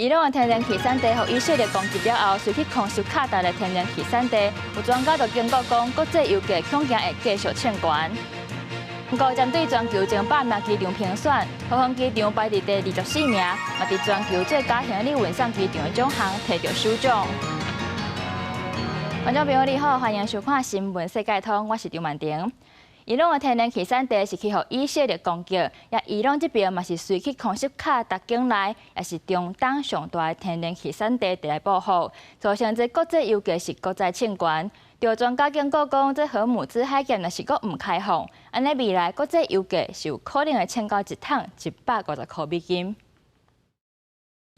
伊朗的天然氣產地予以色列攻擊了後，隨去空襲卡達的天然氣產地，有專家就警告講，國際油價恐驚會繼續衝懸。美國針對全球前百名機場評選，桃園機場排佇第24名，嘛佇全球最佳行李運送機場的獎項提著首獎。觀眾朋友你好，歡迎收看《新聞世界通》，我是張曼婷。伊朗的天然氣產地是去予以色列攻擊，也伊朗這邊嘛是隨去空襲卡達境內，也是中東上大的天然氣產地，佇來報復，造成這國際油價是閣再衝懸。有專家警告講，這荷姆茲海峽若是閣毋開放，按呢未來國際油價是有可能會衝到一桶150塊美金。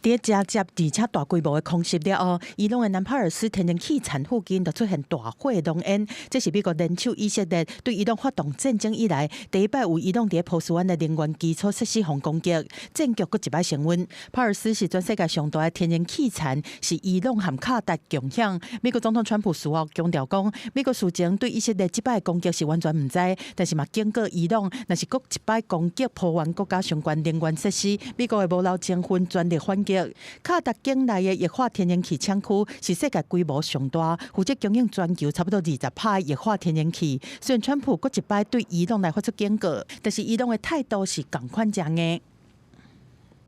佇食接而且大規模的空襲了後，伊朗的南帕爾斯天然氣田附近就出現大火濃煙。這是美國聯手以色列對伊朗發動戰爭以來，第一擺有伊朗佇波斯灣的能源基礎設施予攻擊，戰局閣一擺升溫。帕爾斯是全世界上大的天然氣田，是伊朗和卡達共享。美國總統川普事後強調講，美國事前對以色列這擺攻擊是完全毋知，但是嘛警告伊朗，若是閣一擺攻擊波灣國家相關能源設施，美國會無留情分全力反擊。卡達境內的液化天然氣廠區是世界規模上大，負責供應全球差不多20%液化天然氣。雖然川普閣一擺對伊朗來發出警告，但是伊朗的態度是仝款誠硬。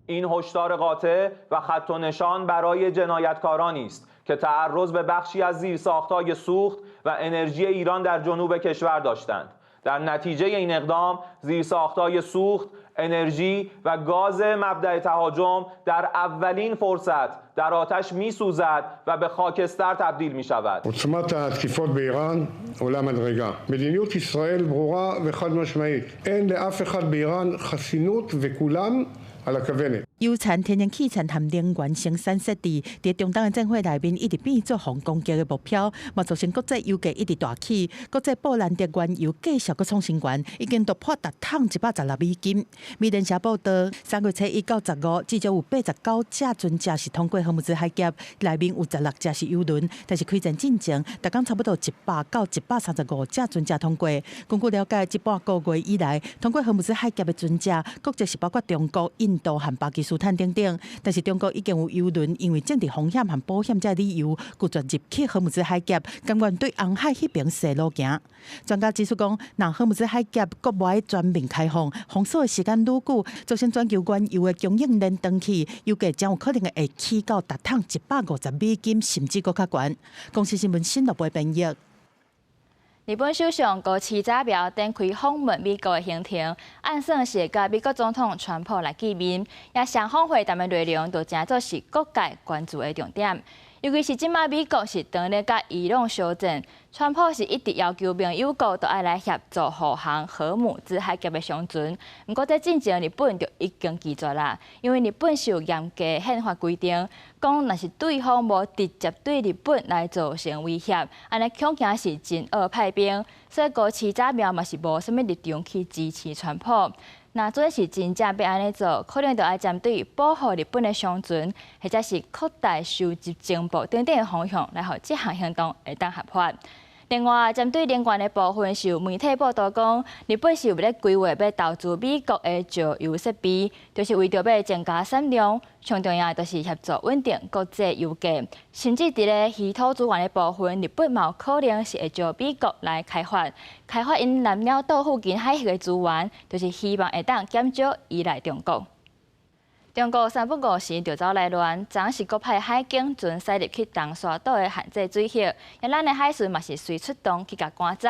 این هشدار قاطع و خط و نشان برای جنایتکارانی است که تعرض به بخشی از زیرساختهای سوخت و انرژی ایران در جنوب کشور داشتند. در نتیجه این اقدام زیرساختهای سوخت، انرژی و گاز مبدأ تهاجم در اولین فرصت در آتش میسوزد و به خاکستر تبدیل می شود. עוצמת התקיפות באיראן עולה מדרגה. מדיניות ישראל ברורה וחד משמעית. אין לאף אחד באיראן חסינות וכולם על הכוונת. 油田、天然氣田和能源生產設置，佇中東的戰火內面一直變做予攻擊的目標，嘛造成國際油價一直大起。國際布蘭德原油繼續閣創新高，已經突破逐桶116美金。美聯社報道，3月初一到15，至少有89隻船隻是通過荷姆茲海峽，內面有16隻是油輪。但是開戰進前，逐工差不多100到135隻船隻通過。根據了解，這半個月以來，通過荷姆茲海峽的船隻，國籍是包括中國、印度和巴基斯坦等等。但是中國已經有油輪因為政治風險和保險這理由，拒絕入去荷姆茲海峽，甘願對紅海彼邊踅路行。專家指出講，若荷姆茲海峽閣無全面開放，封鎖的時間愈久，造成全球原油的供應鏈斷去，油價將有可能會起到逐桶150美金，甚至閣較懸。公視新聞新樂編譯。日本首相高市早苗展開訪問美國的行程，按算是會佮美國總統川普來見面，也雙方會談的內容都成做是各界關注的重點。尤其是這擺美國是當咧佮伊朗相戰，川普是一直要求盟友國都愛來協助護航荷姆茲海峽的商船。毋過這進前日本就已經拒絕啦，因為日本是有嚴格憲法規定，講若是對方無直接對日本來造成威脅，按呢恐驚是真惡派兵，所以高市早苗嘛是無啥物立場去支持川普。若準是真正欲按呢做，可能就愛針對保護日本的商船，或者是擴大收集情報等等的方向，來予這項行動會當合法。另外，針對能源的部分，是有媒體報道講，日本是有咧規劃欲投資美國的石油設備，就是為著欲增加產量。上重要的就是協助穩定國際油價，甚至佇咧稀土資源的部分，日本嘛有可能是會招美國來開發，開發𪜶南鳥島附近海域的資源，就是希望會當減少依賴中國。中國三不五時就走來亂，昨是閣派海警船駛入去東沙島的限制水域，而咱的海巡嘛是隨出動去共趕走。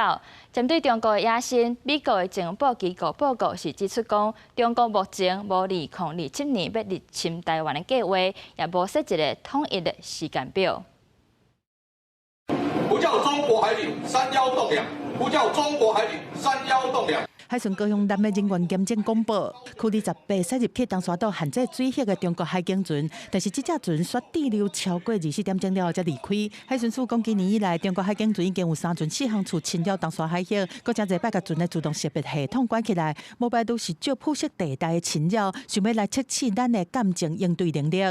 針對中國的野心，美國的情報機構報告是指出講，中國目前無2027年欲入侵台灣的計劃，也無設一个統一的時間表。呼叫中國海警三幺洞兩，呼叫中國海警三幺洞兩。海巡高雄南的人員檢證廣播，區28駛入去東沙島限制水域的中國海警船，但是這隻船煞滯留超過24點鐘了後才離開。海巡署講，今年以來，中國海警船已經有三船四航次侵擾東沙海域，閣誠濟擺共船的自動識別系統關起來，無排除是借灰色地帶的侵擾，想欲來測試咱的艦艇應對能力。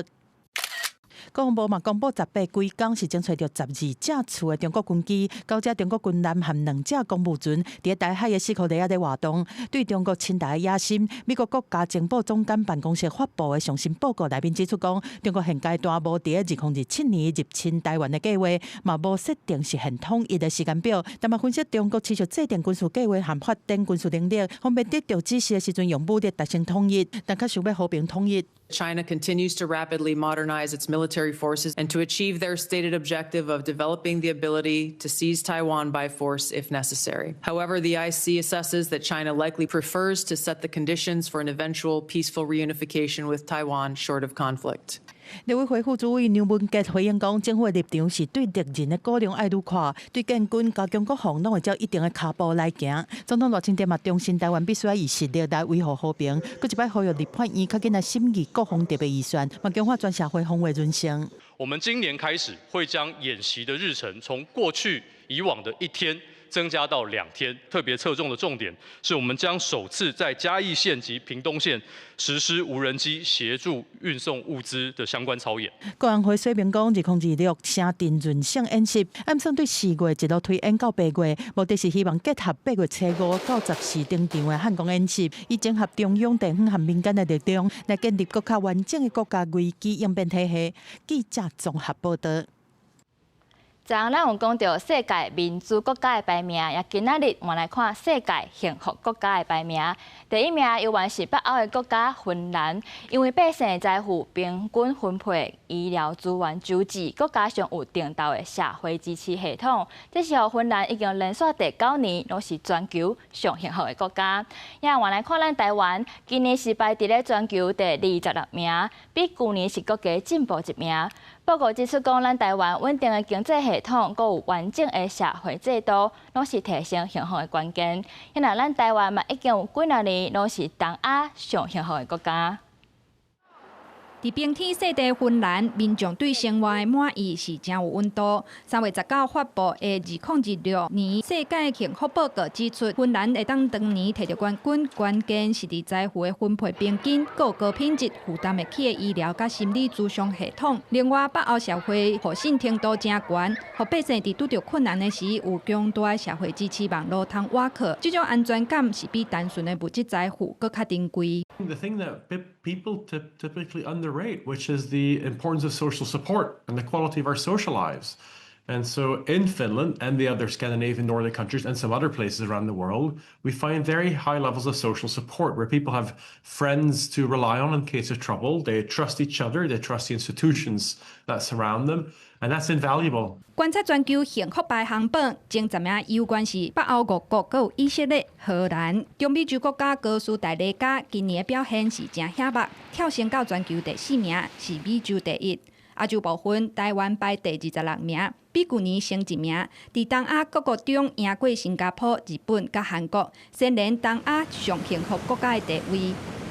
國防部嘛公布18規工是偵揣著12架次的中國軍機，九隻中國軍艦和兩隻公務船佇台海的西伯利亞咧活動，對中國侵台的野心，美國國家情報總監辦公室發布的上新報告內面指出講，中國現階段無佇2027年入侵台灣的計劃，嘛無設定實現統一的時間表。但嘛分析中國持續制定軍事計劃和發展軍事能力，方便得到指示的時陣用武力達成統一，但較想欲和平統一。 China continues to rapidly modernize its military forces and to achieve their stated objective of developing the ability to seize Taiwan by force if necessary. However, the IC assesses that China likely prefers to set the conditions for an eventual peaceful reunification with Taiwan short of conflict. 陸委會副主委梁文傑回應講，政府的立場是對敵人的估量愛愈闊，對建軍加強國防攏會照一定的跤步來行。總統賴清德嘛重申台灣必須愛以實力來維護和平，閣一擺呼籲立法院較緊來審議國防特別預算，嘛強化全社會防衛韌性。我們今年開始會將演習的日程從過去以往的一天增加到2天，特別側重的重點是我們將首次在嘉義縣及屏東縣實施無人機協助運送物資的相關操演。國安會說明講，2026城鎮韌性演習，按算對4月一路推演到8月，目的是希望結合8月初5到14登場的漢光演習，以整合中央、地方和民間的力量，來建立閣較完整的國家危機應變體系。記者綜合報道。昨昏咱有講著世界民主國家的排名，也今仔日換來看世界幸福國家的排名。第一名猶原是北歐的國家芬蘭，因為百姓的財富平均分配、醫療資源周濟，閣加上有定投的社會支持系統，這是予芬蘭已經連續第九年攏是全球上幸福的國家。也換來看咱台灣，今年是排佇咧全球第26名，比舊年是閣加進步一名。報告指出，講咱台灣穩定的經濟系統，閣有完整的社會制度，攏是提升幸福的關鍵。現在咱台灣嘛已經有幾若年攏是東亞上幸福的國家。佇冰天雪地芬蘭，民眾對生活的滿意是誠有溫度。3月19發布的2026年世界幸福報告指出，芬蘭會當當年提著冠軍，關鍵是佇財富的分配平均，閣有高品質、負擔會起的醫療佮心理諮商系統。另外，北歐社會互信程度誠懸，予百姓佇拄著困難的時有強大的社會支持網路通倚靠，這種安全感是比單純的物質財富閣較珍貴。 The thing that people typically underrate, which is the importance of social support and the quality of our social lives. And so in Finland and the other Scandinavian Nordic countries and some other places around the world, we find very high levels of social support where people have friends to rely on in case of trouble. They trust each other, they trust the institutions that surround them, and that's invaluable. 觀察全球幸福排行榜，前十名猶原是北歐五國，閣有以色列、荷蘭、中美洲國家哥斯達黎加，今年的表現是誠顯目，跳升到全球第四名，是美洲第一。亞洲部分，台灣排第26名，比舊年升一名。佇東亞各國中贏過新加坡、日本佮韓國，蟬聯東亞上幸福國家的地位。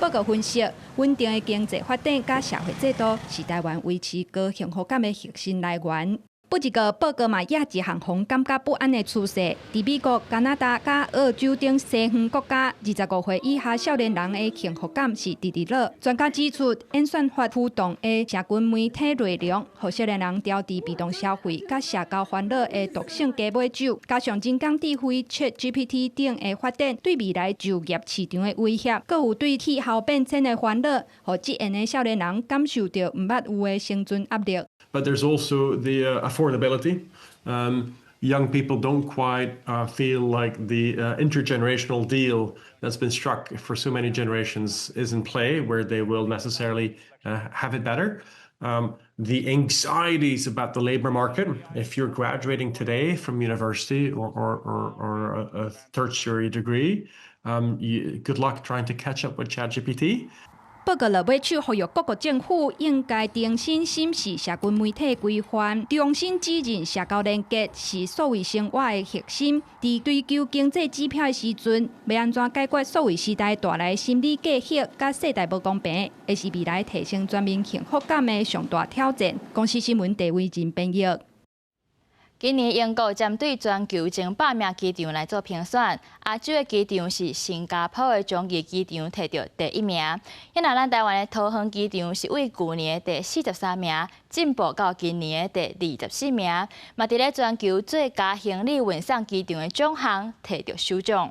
報告分析，穩定的經濟發展佮社會制度是台灣維持高幸福感的核心來源。不過報告嘛，也一項予人感覺不安的趨勢。佇美國、加拿大佮澳洲等西方國家，25歲以下少年人的幸福感是直直落。專家指出，演算法驅動的社群媒體內容，予少年人掉佇被動消費佮社交煩惱的毒性雞尾酒，加上人工智慧 ChatGPT 等的發展，對未來就業市場的威脅，閣有對氣候變遷的煩惱，予這樣的少年人感受著毋捌有的生存壓力。 But there's also the affordability. Young people don't quite feel like the intergenerational deal that's been struck for so many generations is in play, where they will necessarily have it better. The anxieties about the labor market, if you're graduating today from university or a tertiary degree, good luck trying to catch up with ChatGPT. 報告落尾手呼籲各國政府應該重新審視社群媒體規範，重新指認社交連結是數位生活的核心。佇追求經濟指標的時陣，欲按怎解決數位時代帶來心理隔閡佮世代無公平，會是未來提升全民幸福感的上大挑戰。公視新聞地位真編譯。今年英國針對全球前百名機場來做評選，亞洲的機場是新加坡的樟宜機場提著第一名。若咱台灣的桃園機場是對舊年的第43名進步到今年的第24名，嘛佇咧全球最佳行李運送機場的獎項提著首獎。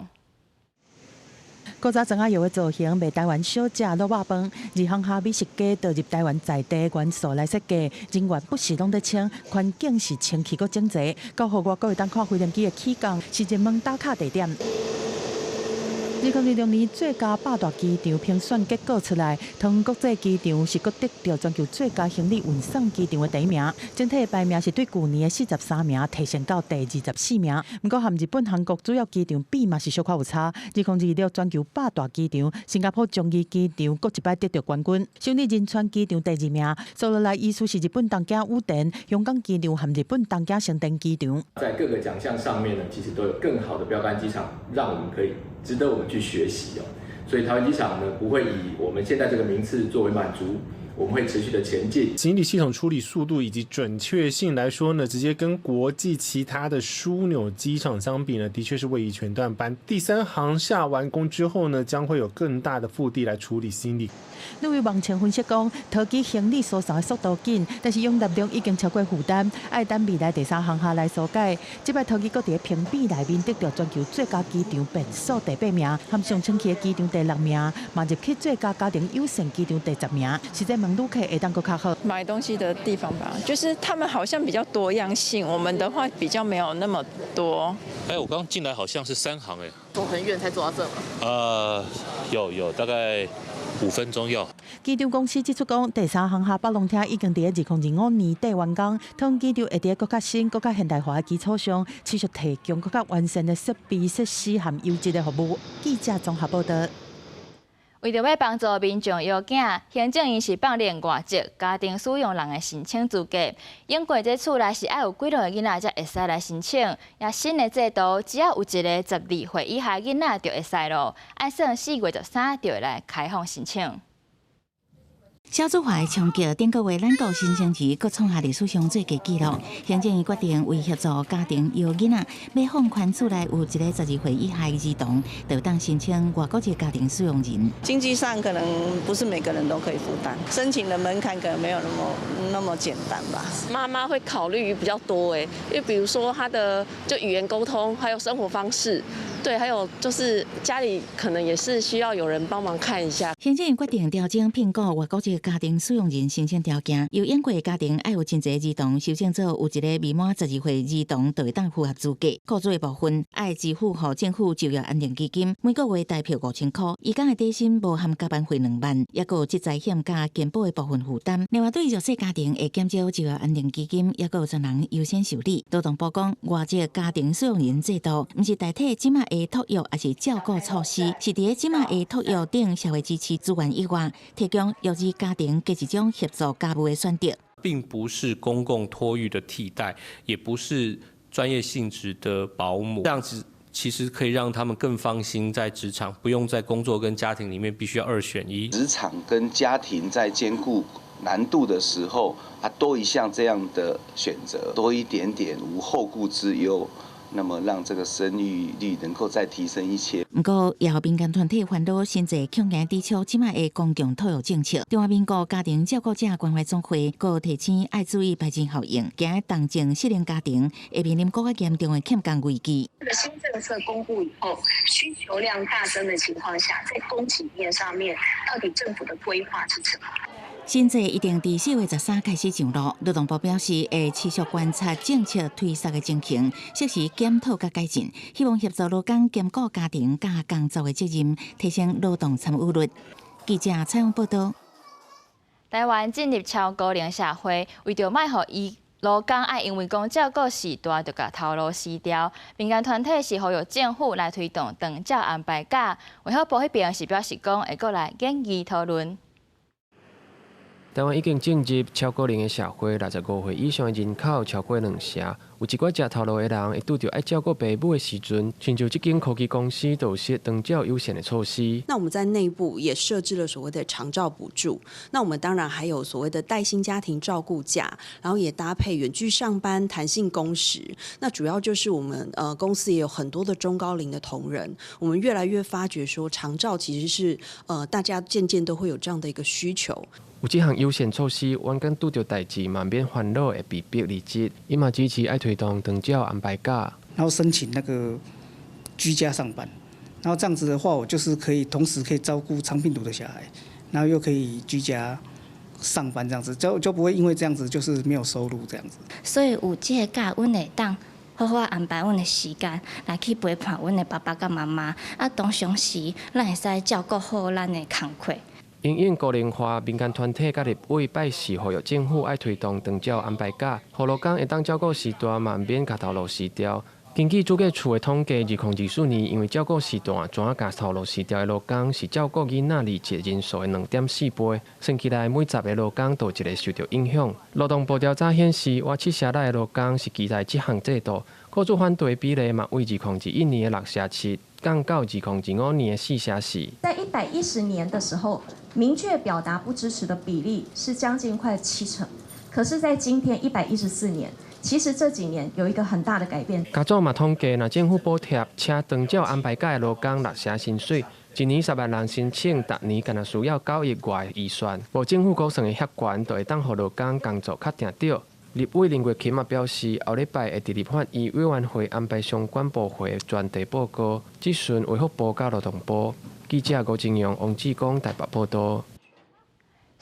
古早莊仔藥的造型賣台灣小食滷肉飯，二航廈美食街導入台灣在地元素來設計，人員不時攏佇清，環境是清氣閣整齊，閣予外國會當看飛行機的起降，是熱門打卡地點。2026年最佳百大機場評選結果出來，桃園國際機場是閣得著全球最佳行李運送機場的第一名，整體的排名是對舊年的43名提升到第24名。毋過和日本、韓國主要機場比嘛是小可有差。2026全球百大機場，新加坡樟宜機場閣一擺得著冠軍，首爾仁川機場第二名，接落來依次是日本東京羽田、香港機場和日本東京成田機場。在各個獎項上面呢，其實都有更好的標杆機場，讓我們可以值得我們去學習哦。所以桃園機場呢，不會以我們現在這個名次作為滿足，我們會持續的前進。行李系統處理速度以及準確性來說呢，直接跟國際其他的樞紐機場相比呢，的確是位移全段班。第三航廈完工之後呢，將會有更大的腹地來處理行李。挪威網前分析講，桃機行李輸送的速度緊，但是容納量已經超過負擔，愛等未來第三航廈來疏解。這擺桃機閣佇評比內面得著全球最佳機場變數第八名，和上清氣的機場第六名，嘛入去最佳家庭友善機場第10名。實際問旅客會當閣較好。買東西的地方吧，就是他們好像比較多樣性，我們的話比較沒有那麼多。哎，我剛進來好像是三航哎。走很遠才走到這嗎？有大概5分鐘要。機場公司指出講，第三航廈北龍廳已經佇2025年底完工，桃園機場會佇閣較新、閣較現代化的基礎上，持續提供閣較完善的設備設施和優質的服務。記者綜合報道。為著欲幫助民眾育囝，行政院是放寬外籍家庭使用人的申請資格。英國這厝內是愛有幾兩个囡仔才會使來申請，也新的制度，只要有一个12歲以下囡仔就會使囉。按算4月13就會來開放申請。少子化的衝擊，頂個月咱國新生兒閣創下歷史上最低紀錄。行政院決定為協助家庭育囡仔，欲放寬厝內有一个12歲以下的兒童，就當申請外國籍家庭使用人。經濟上可能不是每個人都可以負擔，申請的門檻可能沒有那麼那麼簡單吧。媽媽會考慮比較多誒，因為比如說他的就語言溝通，還有生活方式，對，還有就是家裡可能也是需要有人幫忙看一下。行政院決定調整聘僱外國籍家庭使用人申請條件，由英國家庭愛有真濟兒童，修正做有一個未滿十二歲兒童就會當符合資格。雇主的部分愛支付予政府就業安定基金，每個月代票5000箍。伊工的底薪無含加班費2萬，抑閣有職災險佮健保的部分負擔。另外，對弱勢家庭會減少就業安定基金，抑閣有專人優先受理。勞動部講，外籍家庭使用人制度，毋是代替這馬的托育，抑是照顧措施，是佇咧這馬的托育等社會支持資源以外，提供育兒家庭加一種協助家務的選擇，並不是公共托育的替代，也不是專業性質的保姆，這樣子其實可以讓他們更放心在職場，不用在工作跟家庭裡面必須要二選一。職場跟家庭在兼顧難度的時候，啊，多一項這樣的選擇，多一點點無後顧之憂。那麼讓這個生育率能夠再提升一些。毋過，也有民間團體煩惱新制強行抵觸這馬的公共托育政策。中華民國家庭照顧者關懷總會閣提醒愛注意排擠效應，驚動症失能家庭會面臨閣較嚴重的欠工危機。這個新政策公布以後，需求量大增的情況下，在供給面上面，到底政府的規劃是什麼？新制一定佇4月13開始上路，勞動部表示會持續觀察政策推實的情形，適時檢討佮改進，希望協助勞工兼顧家庭佮工作的責任，提升勞動參與率。記者採訪報道。台灣進入超高齡社會，為著莫予伊勞工愛因為講照顧序大，就共頭路辭掉。民間團體是呼籲政府來推動長照安排假。衛福部彼邊是表示講會閣來研議討論。台灣已經進入超高齡的社會，65歲以上的人口超過兩成。有一寡食頭路的人會拄著愛照顧爸母的時陣，親像這間科技公司就有設長照優先的措施。那我們在內部也設置了所謂的長照補助。那我們當然還有所謂的帶薪家庭照顧假，然後也搭配遠距上班、彈性工時。那主要就是我們公司也有很多的中高齡的同仁，我們越來越發覺說長照其實是大家漸漸都會有這樣的一個需求。有這項優先措施，員工拄著代誌嘛免煩惱會被逼離職。伊嘛支持愛推動長照安排假，然後申請那個居家上班，然後這樣子的話，我就是可以同時可以照顧腸病毒的小孩，然後又可以居家上班，這樣子就不會因為這樣子就是沒有收入這樣子。所以有這個假，阮會當好好安排阮的時間來去陪伴阮的爸爸佮媽媽。啊，同常時，咱會使照顧好咱的工課。因應高齡化，民間團體佮立委拜四呼籲政府愛推動長照安排假，予勞工會當照顧時段嘛毋免共頭路辭掉。根據主計處的統計，2024年因為照顧時段轉共頭路辭掉的勞工是照顧囡仔離職人數的2.4倍，算起來每10個勞工就有一個受著影響。勞動部調查顯示，倚七成的勞工是期待這項制度，雇主反對比例嘛為2021年的6成7，降到2025年的4成4。在110年的時候，明確表達不支持的比例是將近快7成，可是，在今天114年，其實這幾年有一個很大的改變。加總嘛統計，若政府補貼請長照安排假的勞工六成薪水，一年10萬人申請，逐年干焦需要9億外預算。無政府估算的遐懸，就會當予勞工工作較定著。立委林月琴嘛表示，後禮拜會佇立法院委員會安排相關部會專題報告，諮詢衛福部佮勞動部。記者吳金陽、王志剛台北報導。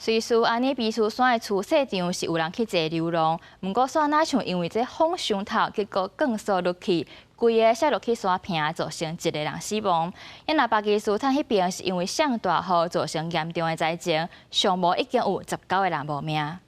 瑞士阿爾卑斯山的雛勢場是有人去坐溜廊，毋過煞若像因為這風傷透，結果降速落去，規个摔落去山坪，造成一個人死亡。若巴基斯坦彼爿是因為上大雨造成嚴重的災情，上無已經有19個人無命。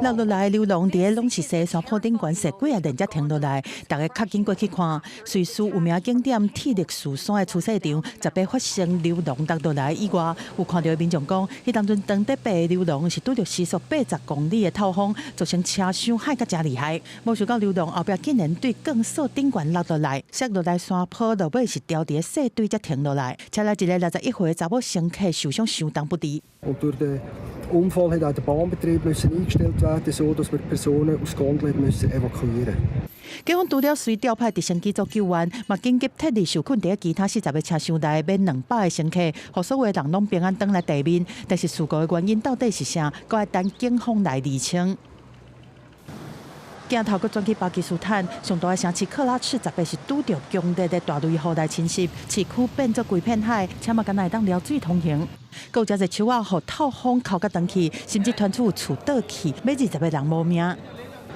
落落來溜廊佇咧攏是雪山坡頂懸雪幾仔連才停落來，逐家較緊過去看。瑞士有名景點鐵力士山的雛勢場，18發生溜廊落落來意外，有看著的民眾講，彼當陣當地爬溜廊是拄著時速80公里的透風，造成車廂海甲誠厲害。無想到溜廊後壁竟然對降速頂懸落落來，摔落來山坡落尾是掉佇咧雪堆才停落來。車內一个61歲查某乘客受傷相當不治。 Und durch den Unfall hat auch der Bahnbetrieb müssen eingestellt werden, so dass wir Personen aus Gondel müssen evakuieren. 警方除了隨調派直升機做救援，嘛緊急撤離受困佇其他40個車廂內免200個乘客，予所有人攏平安轉來地面。但是事故的原因到底是啥，閣愛等警方來釐清。鏡頭閣轉去巴基斯坦，上大的城市克拉赤，18是拄著強烈的大雷雨來侵襲，市區變做規片海，車嘛干焦會當撩水通行。閣有誠濟樹仔予透風哭甲斷去，甚至傳出有厝倒去，欲20個人無命。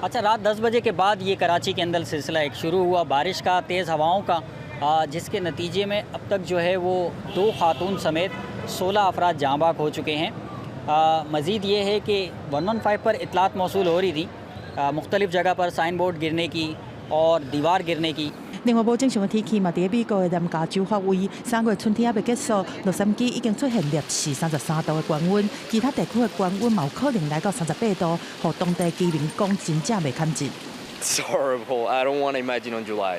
अच्छा, रात 10 बजे के बाद ये कराची के अंदर सिलसिला एक शुरू हुआ बारिश का, तेज़ हवाओं का, जिसके नतीजे में अब तक जो है वो दो खातून समेत 16 अफराद जाँ बहक हो चुके हैं। मज़ीद ये है कि 115 पर इत्तलात मौसूल हो रही थी मुख्तलिफ़ जगह पर साइन बोर्ड गिरने की और दीवार गिरने की。另外，無正常的天氣嘛，佇美國的南加州發威。3月春天猶未結束，洛杉磯已經出現攝氏33度的高溫，其他地區的高溫嘛有可能來到38度，予當地居民講真正袂堪忍。 It's horrible. I don't want to imagine on July.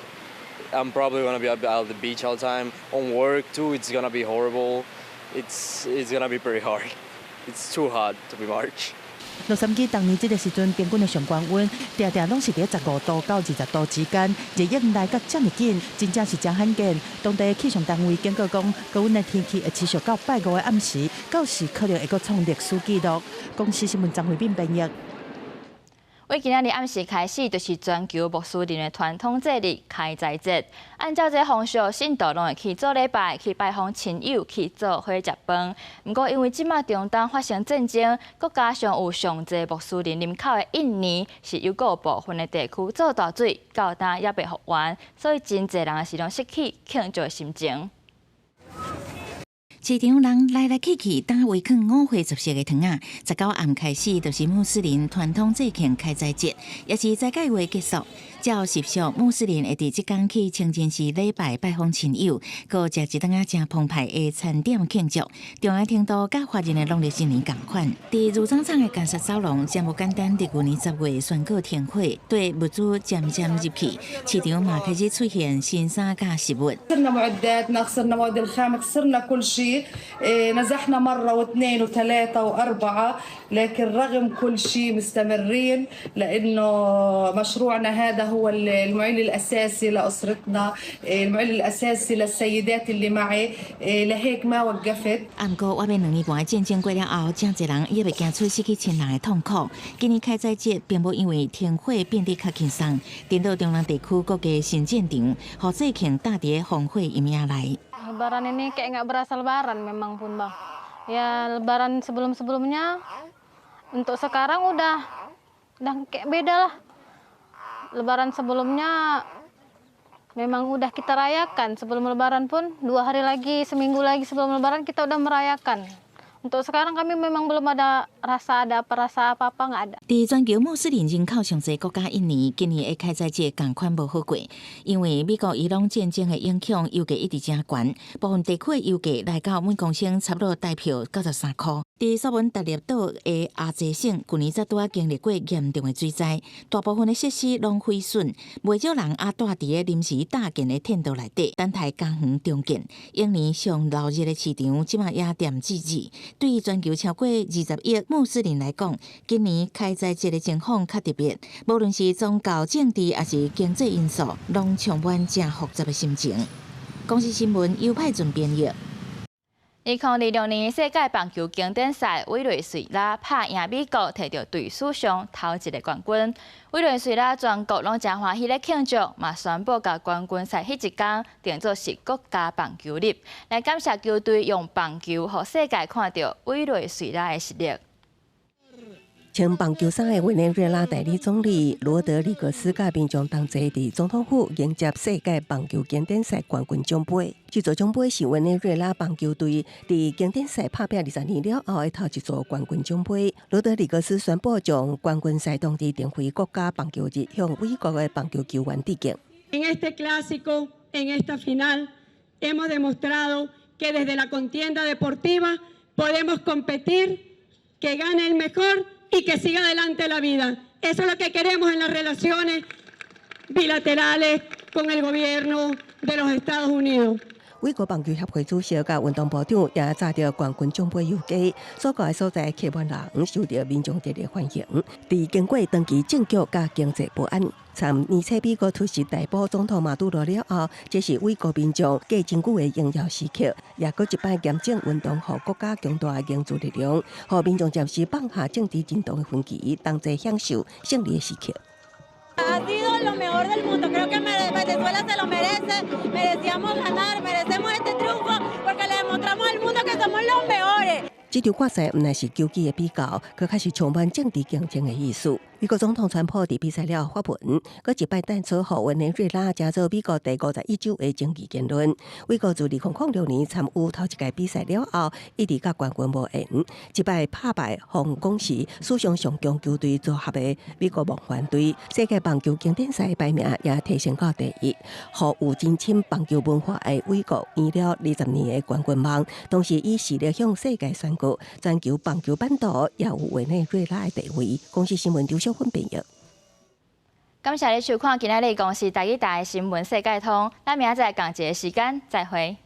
I'm probably gonna be at the beach all the time. On work too, it's gonna be horrible. It's gonna be pretty hard. It's too hot to be March. 洛杉磯逐年這个時陣平均的上高溫，定定攏是佇15度到20度之間，熱湧來甲遮爾緊，真正是誠罕見。當地氣象單位警告講，高溫的天氣會持續到拜五的暗時，到時可能會閣創歷史紀錄。公視新聞張惠敏編譯。為今仔日暗時開始，就是全球穆斯林的傳統節日開齋節。按照這風俗，信徒攏會去做禮拜、去拜訪親友、去做伙食飯。毋過，因為這馬中東發生戰爭，閣加上有上濟穆斯林人口的印尼，是猶閣有部分的地區做大水，到今猶未復原，所以真濟人是攏失去慶祝的心情。市場人來來去去，擔圍囥五花十色的糖仔。19暗開始，就是穆斯林傳統節慶開齋節，也是齋戒月結束。照習俗，穆斯林會佇這工去清真寺禮拜拜訪親友，閣食一頓仔誠澎湃的餐點慶祝。重要程度佮華人的農曆新年仝款。佇汝樟廠的甘薩走廊，誠無簡單。佇舊年10月宣告停火，對物資漸漸入去，市場嘛開始出現新衫佮食物。 خسرنا معداتنا، خسرنا مواد الخام، خسرنا كل شيء. نزحنا مرة واثنين وثلاثة وأربعة، لكن رغم كل شيء مستمرين لأنه مشروعنا هذا هو المعيل الأساسي لأسرتنا، المعيل الأساسي للسيدات اللي معي، لهيك ما وقفت. 毋過，外面2年半的戰爭過了後，誠濟人猶未行出失去親人的痛苦。今年開齋節並無因為停火變得較輕鬆，顛倒中東地區各地新戰場，予節慶搭佇烽火陰影內。 Lebaran ini kayak nggak berasa lebaran memang pun, Bang. Ya, lebaran sebelum-sebelumnya untuk sekarang udah kayak beda lah. Lebaran sebelumnya memang udah kita rayakan. Sebelum lebaran pun 2 hari lagi, seminggu lagi sebelum lebaran kita udah merayakan. Untuk sekarang kami memang belum ada rasa, ada apa, rasa apa-apa nggak ada. 佇全球穆斯林人口上濟國家印尼，今年的開齋節仝款無好過，因為美國伊朗戰爭的影響，油價一直誠懸，部分地區的油價來到每公升差不多台票93箍。佇蘇門答臘島的阿濟省，舊年才拄仔經歷過嚴重的水災，大部分的設施攏毀損，袂少人猶蹛佇個臨時搭建的天道內底，等待家園重建。永年上鬧熱的市場，這馬也恬寂寂。對全球超過20億穆斯林來講，今年開齋節的情況較特別，無論是宗教、政治，抑是經濟因素，攏充滿誠複雜的心情。公視新聞尤派準編譯。2026年世界棒球經典賽，委內瑞拉拍贏美國，摕著隊史上頭一个冠軍。委內瑞拉全國攏誠歡喜咧慶祝，嘛宣布共冠軍賽彼一工定做是國家棒球日，來感謝球隊用棒球予世界看著委內瑞拉的實力。穿棒球衫的委內瑞拉代理總理羅德里格斯佮民眾同齊佇總統府迎接世界棒球經典賽冠軍獎盃。這座獎盃是委內瑞拉棒球隊佇經典賽拍拚20年了後的頭一座冠軍獎盃。羅德里格斯宣布將冠軍賽當日定為國家棒球日，向委國的棒球球員致敬。 En este clásico, en esta final, hemos demostrado que desde la contienda deportiva podemos competir, que gane el mejor y que siga adelante la vida. Eso es lo que queremos en las relaciones bilaterales con el gobierno de los Estados Unidos. 委國棒球協會主席佮運動部長也揸著冠軍獎盃遊街，所到的所在客滿人，受著民眾熱烈歡迎。佇經過長期政局佮經濟不安，參年初美國突襲逮捕總統馬杜羅了後，這是委國民眾過真久的榮耀時刻，也閣一擺驗證運動予國家強大的凝聚力量，予民眾暫時放下政治震盪的分歧，同齊享受勝利的時刻。 Ha sido lo mejor del mundo. Creo que Venezuela se lo merece. Merecíamos ganar, merecemos este triunfo porque le demostramos al mundo que somos los mejores. 這場決賽毋但是球技的比較，閣較是充滿政治競爭的意思。美國總統川普佇比賽了後發文，閣一擺彈出予委內瑞拉成做美國第51州的爭議言論。委國自2006年參與頭一屆比賽了後，一直佮冠軍無緣。這擺拍敗予人講是史上上強球隊組合的美國夢幻隊，世界棒球經典賽排名也提升到第一，予有真深棒球文化的委國圓了20年的冠軍夢，同時以實力向世界宣告，全球棒球版圖也有委內瑞拉的地位。公視新聞劉小芬編譯。感謝你收看今仔日公視台語台的新聞世界通，咱明仔載仝一个時間再會。